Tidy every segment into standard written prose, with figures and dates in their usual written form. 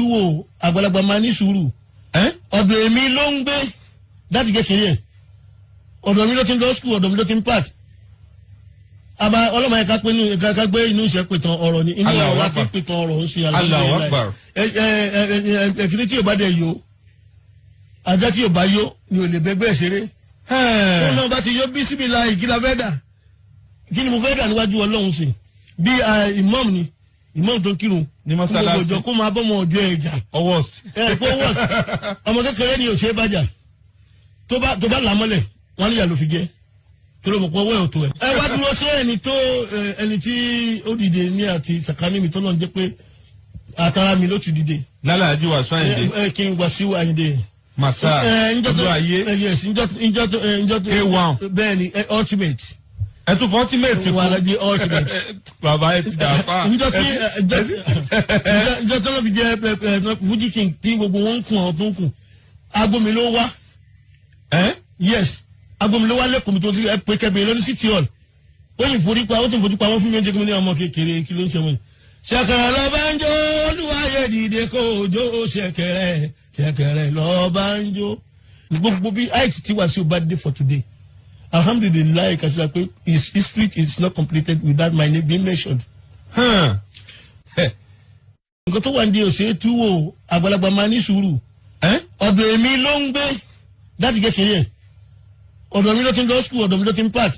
Wò, àgbàlagbà máa ní sùúrù. Ọ̀dọ̀ èmi ló ń gbé láti kékeré ẹ̀. Ọ̀dọ̀ mi ló ti ń lọ school, ọ̀dọ̀ mi ló ti ń park. Àbá ọlọ́mọ yẹn ká pé inú ká gbé inú iṣẹ́ pìtàn ọ̀rọ̀ ni inú Allahu ọ̀rọ̀ láti Akbar. pìtàn ọ̀rọ̀ ń ṣe. Allahu Akbar. Ẹ ẹ ẹ ẹ ẹ kìíní tí yóò bá dẹ̀ yó, ajá tí yóò bá yó ni ò lè bẹ́gbẹ́ ṣeré. Ó náà bá ti yó bí síbi la ìkíla fẹ́ dà, kí ni mo fẹ́ dà níwájú Ọlọ́run sí? Bí imam ni, imam tó ń kírun Ní mọ́sálásí. gbogbo ìjọ, kó máa bọ́ ọmọ ọjọ́ ẹ̀jà. Ọwọ́ sí. Ẹ pé wọ́n ọmọ kékeré ni ò ṣe é bàjá. Tó bá làmọ́lẹ̀, wọ́n níyà ló fi jẹ́ tó ló mọ̀ pé ọwọ́ ẹ̀ ò tó ẹ̀. Ẹ wá dúró, ṣé ẹni tó ẹni tí ó dìde ní àti sàkání mi tó lọ́n jẹ́ pé àtàrà mi ló ti dìde. Lálàájú Wàsíù Àyìndé. Ẹ kí n Wàsíù Àyìndé. Màsá Ẹ njọ́ tó olú ayé. Ẹ yes, njọ́ tó K1. Bẹ́ẹ̀ ni, ultimate. Ẹ tún fọ́ ultimate kú. Wà di ultimate. Bàbá, ẹ ti dà fà. Njọ́ tí njọ́ tó lọ́ fi jẹ́ ẹ ẹ Fuji King tí gbogbo wọn ń kùn, àwọn tó ń kùn, agbomi ló wá. Yes, agbomi ló wá lẹ́kùn mi tó ti ẹ pé kẹ́bẹ̀rẹ̀ lọ́ní City Hall. Ó yìn forí pa, ó ti fojú pa wọ́n fún mi, ó jẹ́ kí mo ní ọmọ kékeré, kí ló ń ṣe wọ́n yìí? Ṣẹ̀kẹ̀rẹ̀ lọ bá ń jó, olúwayé dìde kó o jó. Ṣẹ̀kẹ̀rẹ̀, ṣẹ̀kẹ̀rẹ̀ lọ bá ń jó. Gbogbo bí height ti Wàsíù bá dé for today, alhamdulillahi, kasila pé his history is not completed without my name being mentioned. Nǹkan tó wà ní òṣèré tú wò, àgbàlagbà máa ní sùúrù. Ọ̀dọ̀ èmi ló ń gbé láti kékeré ẹ̀. Ọ̀dọ̀ mi ló ti ń lọ school, ọ̀dọ̀ mi ló ti ń park.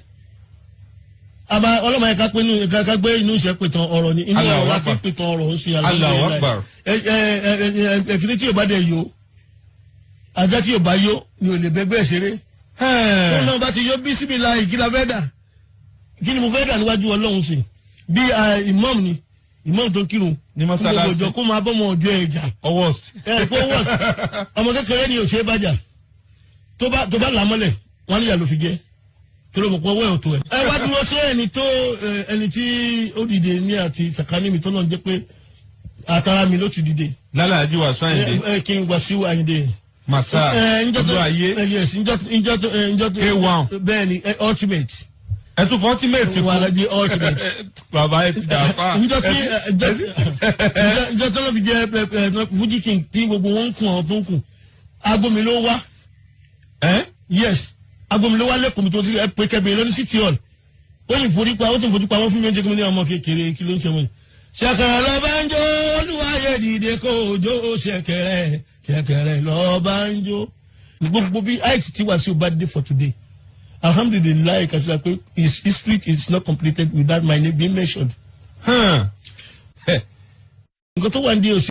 Àbá ọlọ́mọ yẹn ká pé inú ká gbé inú iṣẹ́ pìtàn ọ̀rọ̀ ni inú Allahu ọ̀rọ̀ láti Akbar. pìtàn ọ̀rọ̀ ń ṣe. Allahu Akbar. Ẹ ẹ ẹ ẹ ẹ kìíní tí yóò bá dẹ̀ yó, ajá tí yóò bá yó ni ò lè bẹ́gbẹ́ ṣeré. Ó náà bá ti yó bí síbi la ìkíla fẹ́ dà, kí ni mo fẹ́ dà níwájú Ọlọ́run sí? Bí imam ni, imam tó ń kírun Ní mọ́sálásí. gbogbo ìjọ, kó máa bọ́ ọmọ ọjọ́ ẹ̀jà. Ọwọ́ sí. Ẹ pé wọ́n ọmọ kékeré ni ò ṣe é bàjá. Tó bá làmọ́lẹ̀, wọ́n níyà ló fi jẹ́ tó ló mọ̀ pé ọwọ́ ẹ̀ ò tó ẹ̀. Ẹ wá dúró, ṣé ẹni tó ẹni tí ó dìde ní àti sàkání mi tó lọ́n jẹ́ pé àtàrà mi ló ti dìde. Lálàájú Wàsíù Àyìndé. Ẹ kí n Wàsíù Àyìndé. Màsá Ẹ njọ́ tó olú ayé. Ẹ yes, njọ́ tó K1. Bẹ́ẹ̀ ni, ultimate. Ẹ tún fọ́ ultimate kú. Wà di ultimate. Bàbá, ẹ ti dà fà. Njọ́ tí njọ́ tó lọ́ fi jẹ́ ẹ ẹ Fuji King tí gbogbo wọn ń kùn, àwọn tó ń kùn, agbomi ló wá. Yes, agbomi ló wá lẹ́kùn mi tó ti ẹ pé kẹ́bẹ̀rẹ̀ lọ́ní City Hall. Ó yìn forí pa, ó ti fojú pa wọ́n fún mi, ó jẹ́ kí mo ní ọmọ kékeré, kí ló ń ṣe wọ́n yìí? Ṣẹ̀kẹ̀rẹ̀ lọ bá ń jó, olúwayé dìde kó o jó. Ṣẹ̀kẹ̀rẹ̀, ṣẹ̀kẹ̀rẹ̀ lọ bá ń jó. Gbogbo bí height ti Wàsíù bá dé for today, alhamdulillahi, kasila pé his history is not completed without my name being mentioned. Nǹkan tó wà ní òsì.